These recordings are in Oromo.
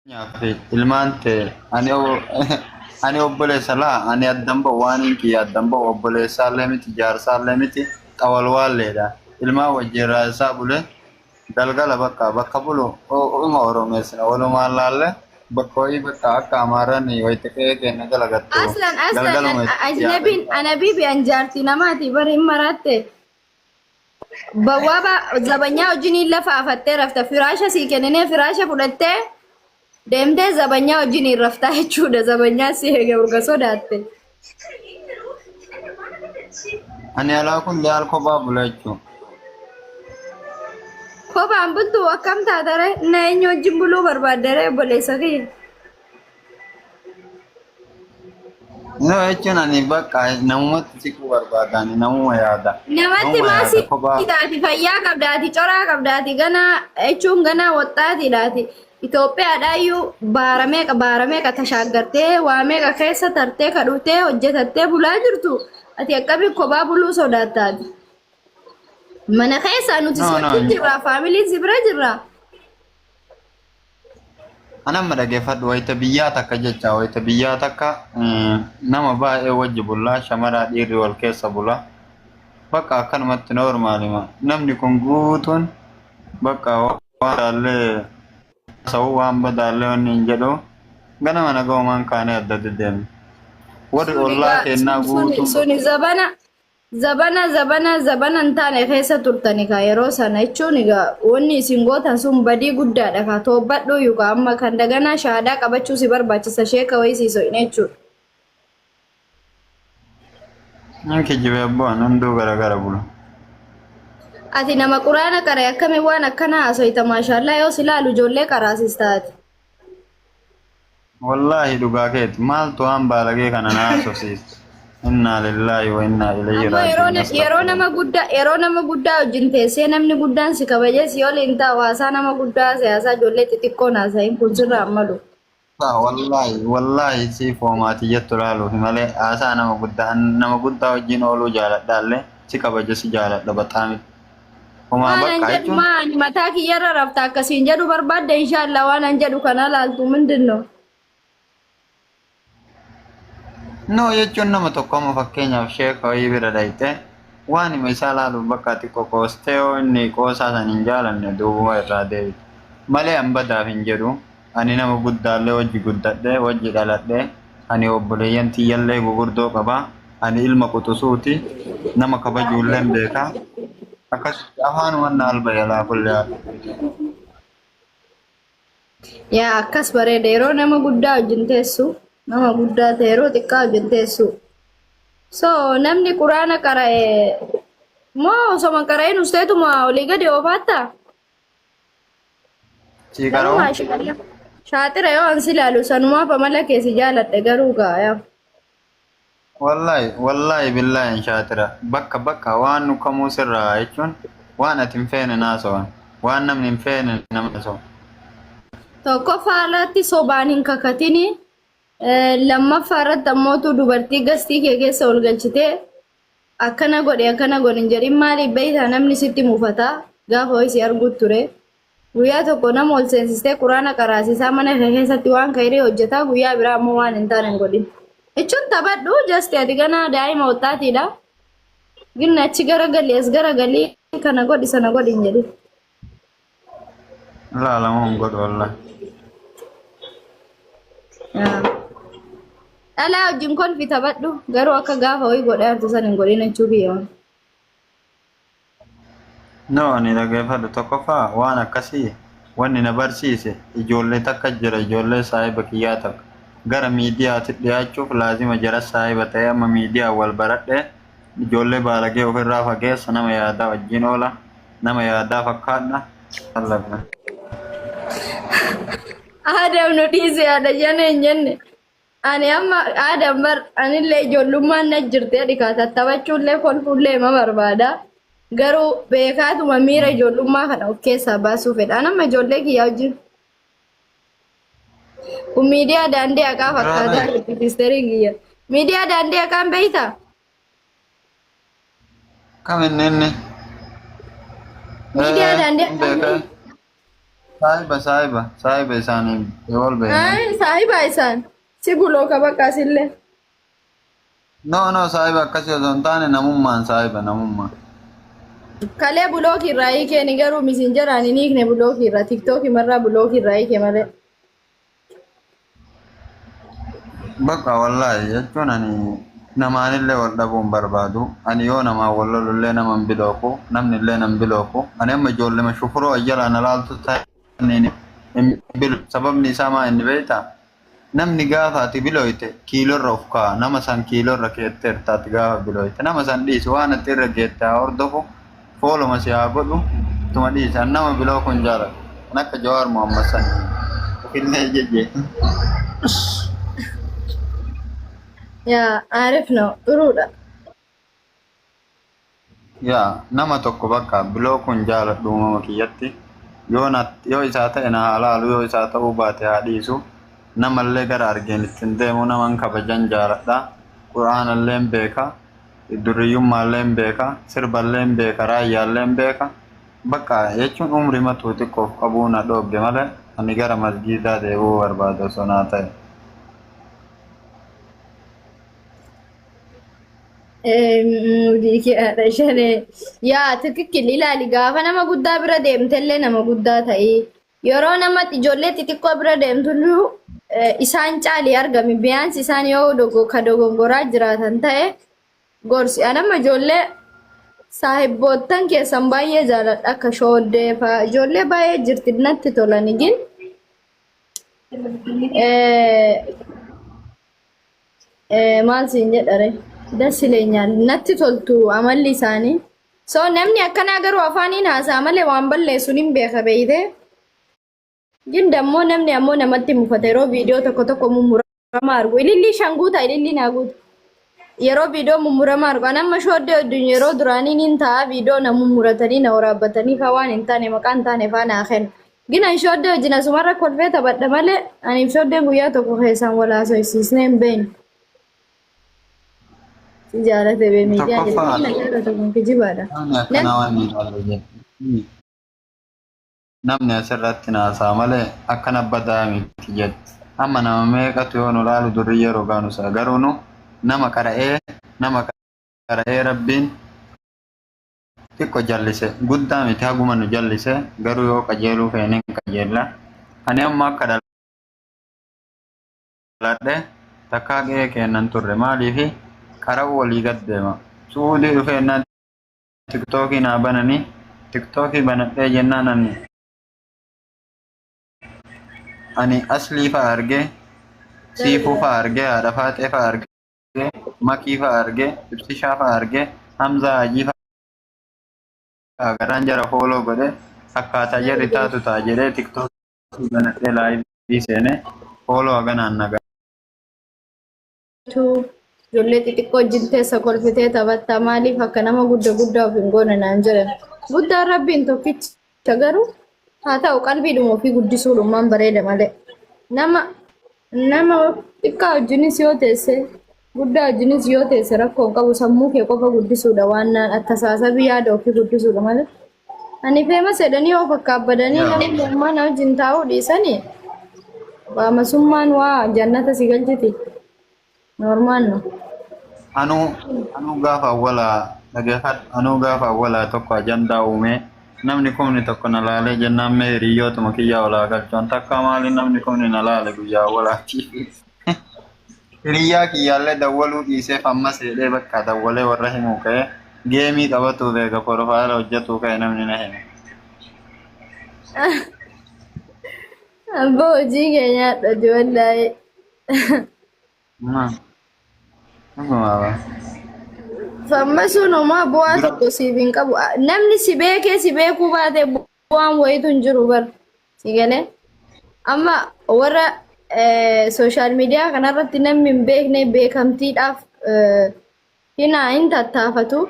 Fakkeenyaaf ilmaan tee ani ani obboleessa laa ani addan ba'u waan hin kiyya addan ba'u obboleessaallee miti jaarsaallee miti xawalwaalleedha. Ilmaan wajjin raasaa bule galgala bakka bakka bulu uma oromeessina walumaan laalle bakka wayii bakka akka amaarran wayita qe'ee keenya dalagattu Aslan aslan galgaluma itti ajnabiin yaadanii. anabiibi an jaartii namaati bari hin maraatte. Bawwaaba zabanyaa wajjiniin lafa afattee rafta. Firaasha sii kenninee firaasha fudhattee deemtee zabanyaa wajjiniin raftaa jechuudha. Zabanyaa si eege urga sodaatte. Ani alaa kun haal kophaa bula jechuudha. Kophaan bultu akkam taatare na eenyu wajjin buluu barbaaddare obboleessa kiyya. No jechuun ani bakka namumatti siquu barbaada ani namuma yaada. Namatti Namuma maa yaada kophaa. siitaati fayyaa qabdaati coraa qabdaati ganaa jechuun ganaa waxxaatiidhaati. Itoophiyaadhaayyuu baara meeqa baara meeqa tashaaggartee waa meeqa keessa tartee ka dhuftee hojjetattee bulaa jirtu ati akkamiin kophaa buluu sodaattaati. Mana keessaa nuti No si no wajjin jirra faamiliin si bira jirra. An amma dhageeffadhu wayita biyyaa takka jecha wayita biyyaa takka nama baay'ee wajji bullaa shamaraa dhiirri wal keessa bula bakka akkanumatti noormaalima namni kun guutuun bakka waan badaallee haasa'u waan badaallee wanni hin jedhu ganama nagaumaan kaanee adda deddeemna warri Suni ollaa gaa keennaa suni suni guutuun suni zabana Zabana zabana zabana hin taane keessa turtani kaa yeroo sana jechuun egaa wanni isin gootan sun badii guddaadha kaa toobbadhuu yukaa amma kan daganaa shahaadaa qabachuu si barbaachisa sheeka wayii sii so'ine jechuudha. Hin kijibee abboon hunduu garagara bula. Ati nama quraana qara'e akkamiin waan akkanaa haasoyta maashaallaa yoo si laalu ijoollee qaraasista ati. Wallaahi dhugaa keeti maaltu waan baalagee kana na haasofsiisa. Innaa lillaahi wa innaa ilayhi Ammoo yeroo raaji'uun yeroo nama astaghfirullah. guddaa yeroo nama guddaa wajjin teessee namni guddaan si kabajee si oliin taa'u haasaa nama guddaa siyaasaa ijoollee xixiqqoon haasa'iin kun sirraa hin malu. Wallaahi wallaahi si foomaati jettu laaluufi malee haasaa nama guddaa nama guddaa wajjin ooluu jaaladhaallee si kabaja si jaaladha baxaamitti. Homaa Waan an bakka jedhu jechuun maa ani mataa kiyyarra rafta akkasiin jedhu barbaadde inshaallah waan an jedhu kana laaltu mindinno. No jechuun nama tokko amma fakkeenyaaf sheeka wayii bira dhayxe waan hima isaa laaluuf bakka ati qoqoostee yoo inni qoosaa san hin jaalanne duubuma irraa deebite. Malee an badaaf hin jedhu ani nama guddaallee wajji guddadhe wajji dhaladhe ani obboleeyyan tiyyallee gugurdoo qaba ani ilma quxusuuti nama kabajuulleen beeka akkasitti afaanuman na albaye alaa kulli haal. Yaa akkas bareeda yeroo nama guddaa wajjin teessu nama guddaa ta'e yeroo xiqqaa wajjin teessu. So namni quraana qara'e moo osoma hin qara'in usteetuma olii gadi oofaattaa? Sii Garuu qara'u? maashaallah. Shaaxira yoo an si ilaalu sanumaaf amala kee si jaaladhe garuu gaa yaa. Wallahi wallahi billahi hin shaatira bakka bakka waan nu kamuu sirraa jechuun waan ati hin feene naasawan waan namni hin feene nama naasawan. Tokkoffaa irratti sobaan hin kakatini. Lammaffaa irratti ammootu dubartii gastii kee keessa ol galchitee akkana godhi akkana godhi hin jedhin maaliif beektaa namni sitti mufata gaafa wayii si arguu ture. Guyyaa tokko nama ol seensistee quraana qaraasisaa mana kee keessatti waan kayrii hojjetaa guyyaa biraa ammoo waan hin taane hin godhin. Jechuun taphadhu just ati ganaa daa'ima woxxaatiidha. Ginna achi garagalii as garagalii kana godhi sana godhi hin jedhin. Laalama hin godhu wallahi. Yaa. Dhalaa wajjin kolfi taphadhu garuu akka gaafa wayii godhaa jirtu san hin godhin jechuu kiyya. No ani dhageeffadhu tokkoffaa waan akkasii wanni na barsiise ijoollee takka jira ijoollee saahiba kiyyaa takka gara miidiyaatti dhiyaachuuf laazima jara saahiba ta'ee amma miidiyaa wal baradhe ijoollee baalagee ofirraa fageessa nama yaadaa wajjin oola nama yaadaa fakkaadha. Allafa. Aadam nu dhiise haadha jana hin jenne. Ani amma Aadam bar anillee ijoollummaan na jirti dhikaa tattaphachuullee kolfuullee ma barbaada. Garuu beekaatuma miira ijoollummaa kana of keessaa baasuu fedha. An amma ijoollee kiyyaa wajjin. Kun miidiyaa daandii haqaa fakkaataa jirti siisteriin kiyya. Miidiyaa daandii haqaan beektaa? Kam inni inni? Miidiyaa daandii Hin haqaan beekaa. beektaa? Saahiba saahiba saahiba isaanii wal beekna. Ay, saahiba isaan. Si bulooka bakka asillee. No, no, saahiba akkasii osoo hin taane namummaan saahiba namummaan. Kalee block irraa hiikeeni garuu Messengeraan hin hiikne block irraa TikTokii marraa block irraa hiike malee. Bakka wallaahi jechuun ani namaanillee wal dhabuu hin barbaadu. Ani yoo namaan wal lolullee nama hin bilooku. Namni illee nan bilooku. Ani amma ijoollema shufuroo ayyalaan na laaltu ta'aniin hin bilu. Sababni isaa maa inni beektaa? Namni gaafa ati bilooyte kiilorra of kaa'a. Nama san kiilorra keetteerta ati gaafa bilooyte. Nama san dhiisi waan ati irra geette haa hordofu. Fooluma si haa godhu. Tuma dhiisi. Ani nama bilooku hin jaaladhu. Kan akka Jawaar Mohammad sani. Ofillee jejjee. Yaa aarif no xuruudha. Yaa nama tokko bakka bilookuun jaaladhu uumama kiyyatti. Yoo na yoo isaa ta'e na haa laalu yoo isaa ta'uu baate haa dhiisu. Namallee gara argeen ittiin deemu naman kabajan jaaladha. Qur'aanallee hin beeka. Duriyyummaallee hin beeka. Sirballee hin beeka. Raayyaallee hin beeka. Bakka jechuun umrii matuu xiqqoof qabuu na dhoogge malee ani gara masgiidaa deebi'uu barbaada osoo naa ta'e. Hojii kee haadha shanee. Yaa tikikkil ilaali gaafa nama guddaa bira deemtellee nama guddaa ta'ii. Yeroo nama ijoollee xixiqqoo bira deemtullu isaan caalii argami. Biyaansi isaan yoo ka dogongoraa jiraatan ta'e gorsi. Anamma ijoollee saahibboottan keessan baay'ee jaaladha akka shooddee fa'aa ijoollee baay'ee jirti natti tolani gin. Maal siin jedhare das ileenyaal natti toltu amalli isaanii. So namni akkanaa garuu afaaniin haasa'a malee waan balleessuun hin beeka beeyte. Gin dammoo namni ammoo namatti mufata yeroo viidiyoo tokko tokko mummurama argu. Ilillii shan guuta ilillii naa guuta. Yeroo viidiyoo mummurama argu an amma shooddee wajjin yeroo duraanii niin ta'a viidiyoo na mummuratanii na waraabbatanii faa waan hin taane maqaa hin taane faa naa kennu. Gin an shooddee wajjin asumarra kolfee taphadha malee aniif shooddeen guyyaa tokko keessaan wal haasofsiisnee hin beeknu. Si jaalate bee miidiyaa Tokkoffaa jedhu na jaalata kun kijibaadha. namni akkanaa waan hin ilaalle jedhu. Namni asirratti naasaa malee akkana badaa miti jedhu. Amma nama meeqatu yoo nu laalu durii yeroo gaanu isaa garuu nu nama qara'ee nama qara'ee rabbiin xiqqo jallise guddaa miti haguma nu jallise garuu yoo qajeeluu feene hin qajeella. Ani amma akka dhaladhe takkaa qe'ee keennan turre maaliifi qara'uu walii gad deema. Suudii dhufeennaan TikTokii naa bananii TikTokii banadhee jennaan ani aslii fa'a argee siifuu fa'a argee haadha faaxee fa'a argee makii fa'a argee ibsishaa fa'a argee hamzaa hajii fa'a garaan jara follow godhe akkaataa jarri taatu ta'a jedhee TikTokii banadhee live seenee follow haganaan nagaa. Ijoollee xixiqqoo wajjin teessa kolfitee taphatta maaliif akka nama gudda guddaa of hin goone naan jedhan. Guddaan rabbiin tokkicha garuu haa ta'u qalbiidhuma ofii guddisuudhumaan bareeda malee. Nama nama xiqqaa wajjinis yoo teesse guddaa wajjinis yoo teesse rakkoo hin qabu sammuu kee qofa guddisuudha waan naan akka saasabii yaada ofii guddisuudha malee. Ani famous jedhanii of akkaabbadanii namni ummaa na wajjin taa'uu dhiisanii faamasummaan waa jannata si galchiti. Normal no. Anuu gaafa awwalaa dhageeffadhu anuu gaafa awwalaa tokko ajandaa uumee namni kumni tokko na laalee jennaan mee hiriyyootuma kiyyaa olaa galchuun takka maaliin namni kumni na laale guyyaa awwalaati. Hiriyyaa kiyyaallee dawwaluu dhiiseef ammas jedhee bakka dawwalee warra himuu ka'ee game qabatuu beeka profile hojjetuu ka'e namni na hime. Abbaa hojii kee nyaadha wallaahi. Dhuguma ba. Fammasuun homaa bu'aa Dura tokko siif hin qabu. Namni si beekee si beekuu baate bu'aan wayitu hin jiru bar. Si galee? Amma warra social media kanarratti namni hin beekne beekamtiidhaaf hin tattaafatu.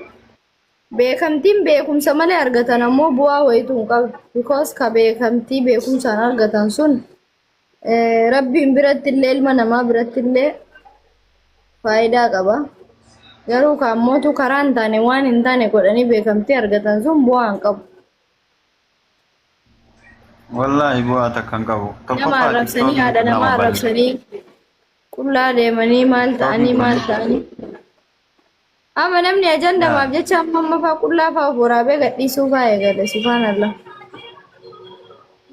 Beekamtiin beekumsa malee argatan ammoo bu'aa wayitu hin qabu. Because ka beekamtii beekumsaan argatan sun rabbiin biratti illee ilma namaa biratti illee faayidaa qaba. Garuu ka ammootu karaa hin taane waan hin taane godhanii beekamtii argatan sun bu'aa hin qabu. Wallaahi bu'aa takka hin qabu. Nama Tokkoffaa arrabsanii tiktookiin haadha kun nama nama balleessa. arrabsanii qullaa deemanii maal ta'anii Tiktookiin kun maal ta'anii. Amma namni ajandamaaf jecha amma amma faa qullaa faa of waraabee gadhiisuu faa eegale subhaanallah.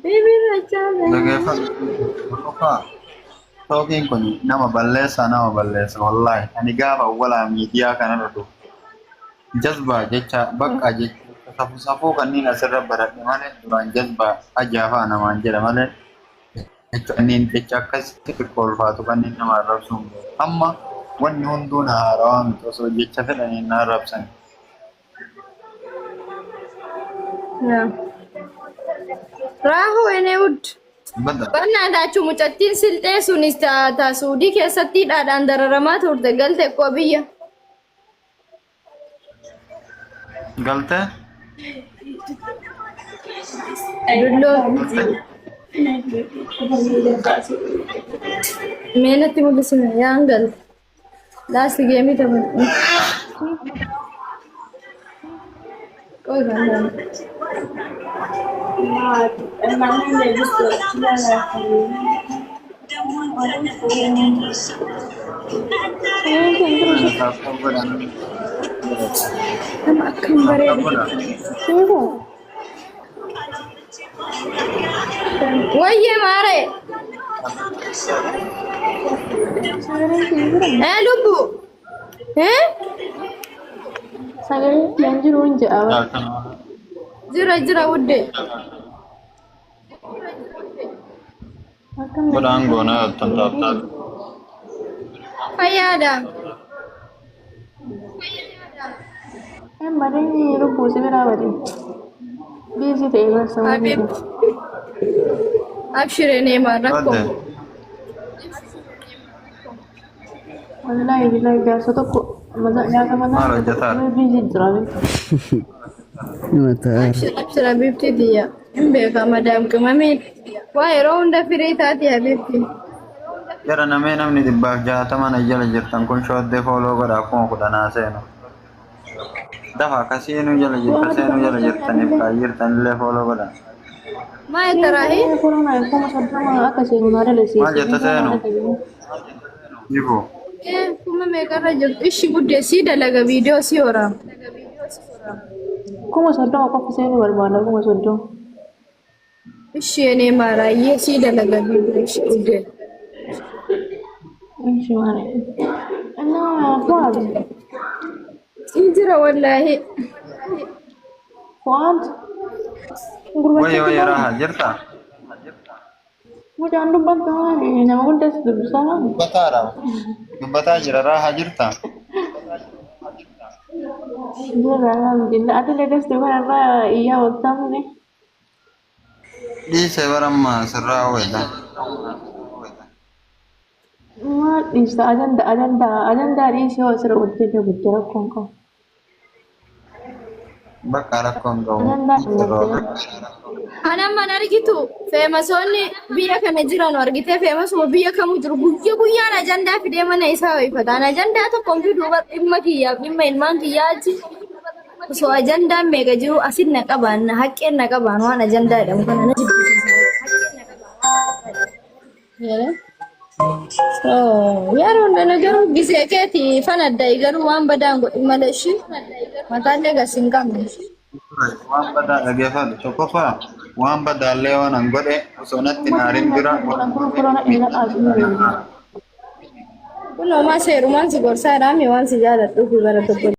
Dhageeffadhu. Tokkoffaa tiktookiin kun nama balleessaa nama balleessa wallaahi. Ani gaafa awwalaa miidiyaa kanarra dhufu jazbaa jecha bakka jecha safuu safuu kanneen asirra baradhe malee duraan jazbaa ajaafaa namaan jedha malee jecha kanneen jecha akkasitti xiqqoo ulfaatu kanneen nama arrabsuun beeku. Amma wanni hunduu na haarawaa miti osoo jecha fedhaniin na arrabsan. Raahuu enee wud. Badda. Bannaa taachuu mucattiin silxee sunis ta Suudii keessatti hidhaadhaan dararamaa turte galte koo biyya. Galtee? Dulloo. Mee natti mul'isime yaan galte. Laasti geemii taphadhu. Qoy kan Nama akkam bareedu. Wayyee maaree. Eh lubbu. Eh? Sagalee hin jiru hin jedha. Jira jira wuddee. Akkam Godhaan goonaa tan taaptaa. Fayyaadha. Marii lubbuu si biraa bade. Biizii ta'e barsa Habib. Abshiree neemaa rakkoo. Badde. Wallaahi billaahi jaarsa tokko nyaata Maal mataa hojjetaa? biizii jira beektu. Nama ta'aara. Abshir abshir habibti tiyya. Hin beeka madaam qimamiin. Waa yeroo hunda firii taati habibti. Jara namee namni 160 na jala jirtan kun shooddee fooloo godha akkuma kudhanaa seenu. Dafa akka seenuu jala jirta seenuu jala jirtaniif kaayyirtan illee fooloo godha. Maa taraahi? Korona 30,000 akka seenu naa dalasiise. Maal jetta seenu? Ibu. Kuma meeqarra jirtu? Ishi guddee sii dalaga viidiyoo sii horaa. 30,000 qofa seenuu barbaada 30,000. Ishi enee maaraayyee sii dalaga viidiyoo ishi guddee. Inshi maali? Innaa Fuwaad. Sii jira wallaahi. Fuwaad. Wayyo Gurbacha wayyo raaha jirta? Mucaan dubbattu maali? Nama guddas dubbisaa maali? Dubbataadha. Dubbataa jira raaha jirta? Jira alhamdulillah. Ati legastu kanarraa iyyaa ooltamne. Dhiisee baramma sirraa hawwata. Maal dhiista? Ajanda ajanda ajandaa dhiisee yoo asirra hojjete guddaa rakkoon qabu. Bakka rakkoon qabu. Ajandaa Sirraa dhimmattee. Kan amma argitu feemasoonni biyya kana jiran argitee feemasuma biyya kamuu jiru guyya guyyaan ajandaa fidee mana isaa ho'ifata. An ajandaa tokko hin fidu bar dhimma kiyyaaf dhimma ilmaan kiyyaa achi osoo ajandaan meeqa jiru asin na qabaan na haqqeen na qabaan waan ajandaa jedhamu kana na jibbisiisa. So yeroo hunda garuu gisee keeti fan adda'i garuu waan badaan godhin malee ishii mataallee gas hin qabne. Waan badaa dhageeffadhu. Tokkoffaa waan badaallee waan an godhe osoo natti hin aarin dura Korona dhiira dhaabbii. Kun homaa seerumaan si gorsaadhaa mi waan si jaaladhuufi bara tokko.